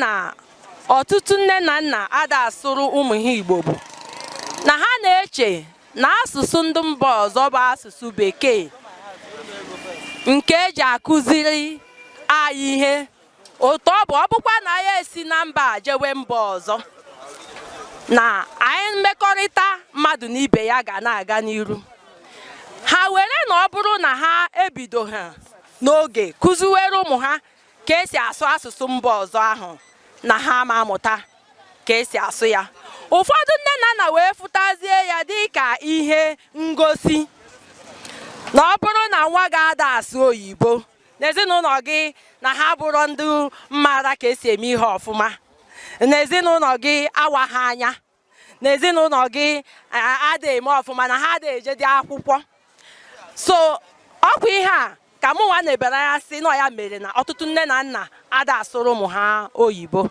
Na ọtụtụ nne na nna ada asụrụ ụmụ ha Igbo bụ na ha na-eche na asụsụ ndị mba ọzọ bụ asụsụ Bekee nke eji akụziri anyị ihe otu ọ bụ, ọ bụkwa na anyị esi na mba a jewe mba ọzọ, na anyị mmekọrịta mmadụ na ibe ya ga na-aga n'iru. Ha were na ọ bụrụ na ha ebido ha n'oge kụziwere ụmụ ha ka esi asụ asụsụ mba ọzọ ahụ, na ha ma amụta ka esi asụ ya. Ụfọdụ nne na nna wee fụtazie ya dị ka ihe ngosi na ọ bụrụ na nwa gị ada asụ oyibo n'ezinụlọ gị, na ha bụrụ ndị mara ka esi eme ihe ọfụma n'ezinụlọ gị, awa ha anya n'ezinụlọ gị ada eme ọfụma, na ha ada eje dị akwụkwọ. So ọkwa ihe a ka mụ nwa na-ebere anya sị nọ ya mere na ọtụtụ nne na nna ada asụrụ ụmụ ha oyibo.